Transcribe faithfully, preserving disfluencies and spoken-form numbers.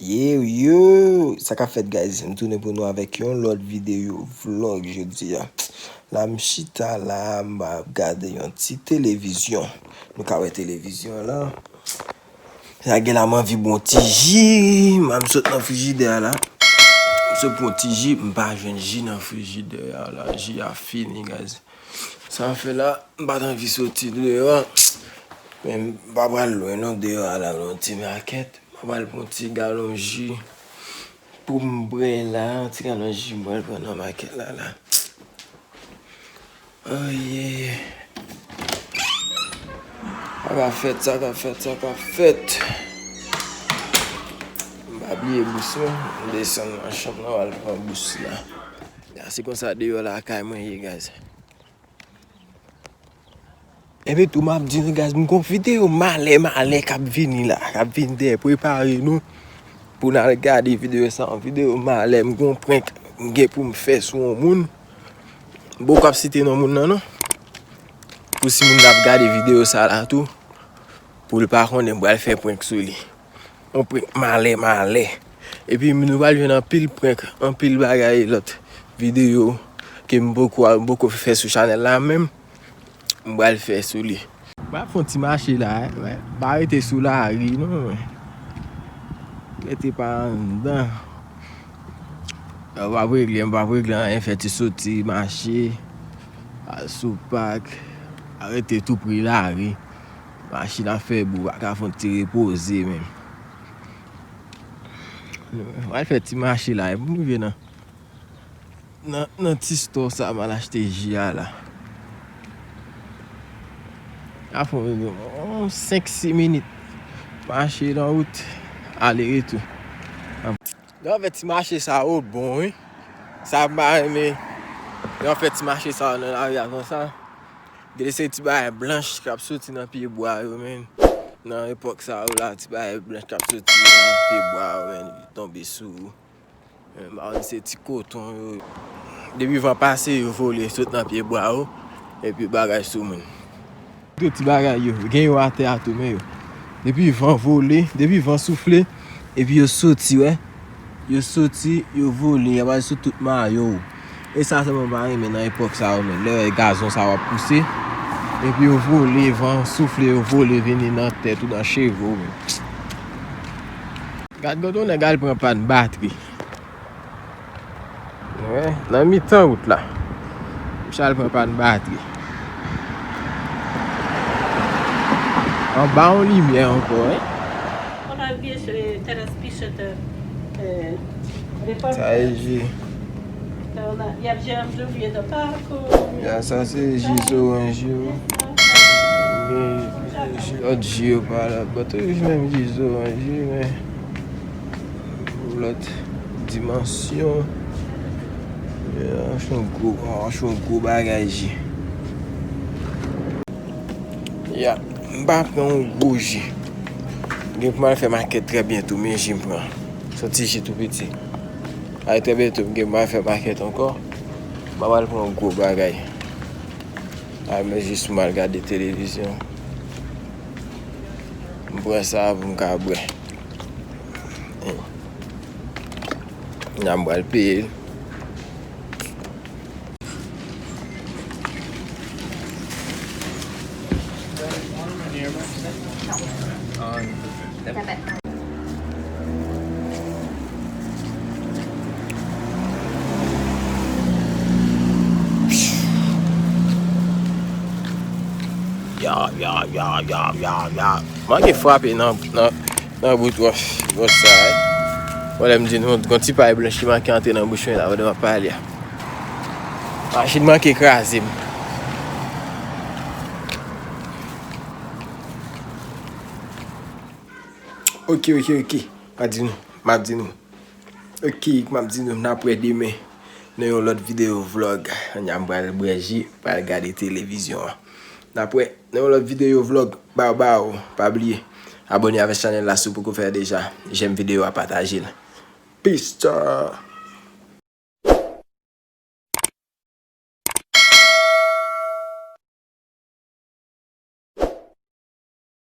Yo, yo! Sa k ap fèt, guys? M tounen pou nou avèk yon lòt videyo vlog jodi a. La, m chita la, m ap gade yon ti televizyon. Nou ka wè televizyon la. Sa gen la, m anvi bwè yon ti ji. M sot nan frijidè a la. M sot pran yon ti ji. M pa jwenn ji nan frijidè a la. Ji a fini, guys. Sa m fè la, m pa t anvi soti deyò. Men m pa pral lwen non deyò a la, nan yon ti makèt. M pral pran yon ti galon ji pou m bwè la, yon ti galon ji m pral pran nan makèt la, la. Oye. Sa k ap fèt, sa k ap fèt, sa k ap fèt. M pa bliye bous mwen, m desann nan chanm nan, m al pran bous la. Ya, se konsa deyò lakay mwen ye, guys. Epi tou, m ap di nou, guys, m gon videyo malè, malè k ap vini la, k ap vini dèyè. Prepare nou pou n al gade videyo sa, yon videyo malè. M gon prank m gen pou m fè sou yon moun. M poko ap site non moun nan, non. Pou si moun nan ap gade videyo sa la tou, pou l pa konnen m pral fè prank sou li. Yon prank malè, malè. Epi nou pral jwenn anpil prank, anpil bagay lòt videyo ke m poko, m poko fè sou chanèl la menm. M pral fè sou li. M pral fè yon ti mache la, eh. M pa rete sou lari, non. Rete pa anndan. M p ap regle, m p ap regle anyen, fè ti soti, mache, al sou pak, pa rete tou pre lari. Machin ap fè bri, pa ka fè yon ti repoze menm. M al fè ti mache la, epi m rive nan, nan, nan ti stò sa, m al achte ji a la. Ap fè yon, yon senk, sis minit. Mache nan wout, ale retou. Lè w fè ti mache sa yo bon, wi. Sa m pa renmen. Lè w fè ti mache sa yo nan lari a konsa. Gen de seri ti bagay blanch k ap soti nan pye bwa yo, menn. Nan epòk sa yo la, ti bagay blanch k ap soti nan pye bwa yo, menn, tonbe sou ou. Menn, m pa konn se ti koton yo. Depi van pase, yo vole, sot nan pye bwa yo, epi bagay sou moun. Tout ti bagay yo, gen yo atè a tou, men yo. Depi van vole, depi van soufle, epi yo soti, wè. Yo soti, yo vole, y ap al sou tout mayo w. E sa sèlman m pa renmen nan epòk sa yo menm. Lè w wè gazon sa yo ap pouse, epi yo vole, van soufle, yo vole vini nan tèt ou, nan cheve w menm. Gad kote yon nèg al pran pàn batri. Wè, nan mitan wout la. Misye al pran pàn batri. Anba yon limyè ankò, wi. Ona bir, e, teras piše te, e, reporter. Sa e ji. Ona, ja wziąłem drugie do parku. Ya, sa se ji zoranj yo. Gen ji, lòt ji yo pa la. Bon, toujou menm ji zoranj yo, men lòt dimansyon. Ya, se yon gwo, se yon gwo bagay ji. Ya, m pa pran yon gwo ji. Gen pou m al fè makèt trè byento, men ji m pran. Se yon ti ji tou piti. Ay, trè byento, m gen pou m al fè makèt ankò. M pa pral pran yon gwo bagay. Ay, men jis pou m al gade televizyon. M pran sa pou m ka bwè. N a m pral peye l. Ya, ya, ya, ya, ya, ya. Manke frape nan, nan, nan bout wòch, wòch sa, wi. Bon, lè m di nou, gon ti pay blanch ki manke antre nan bouch mwen la, pandan m ap pale a. Machin manke kraze m. Ok, ok, ok. M ap di nou, m ap di nou. Ok, m ap di nou, n ap wè demen nan yon lòt videyo vlog. Kounye a m pral bwè ji, pral gade televizyon an. N ap wè nan yon lòt videyo vlog. Baw, baw, pa bliye abòne avèk chanèl la si w poko fè deja. Jèm videyo a, pataje l. Peace, ciao.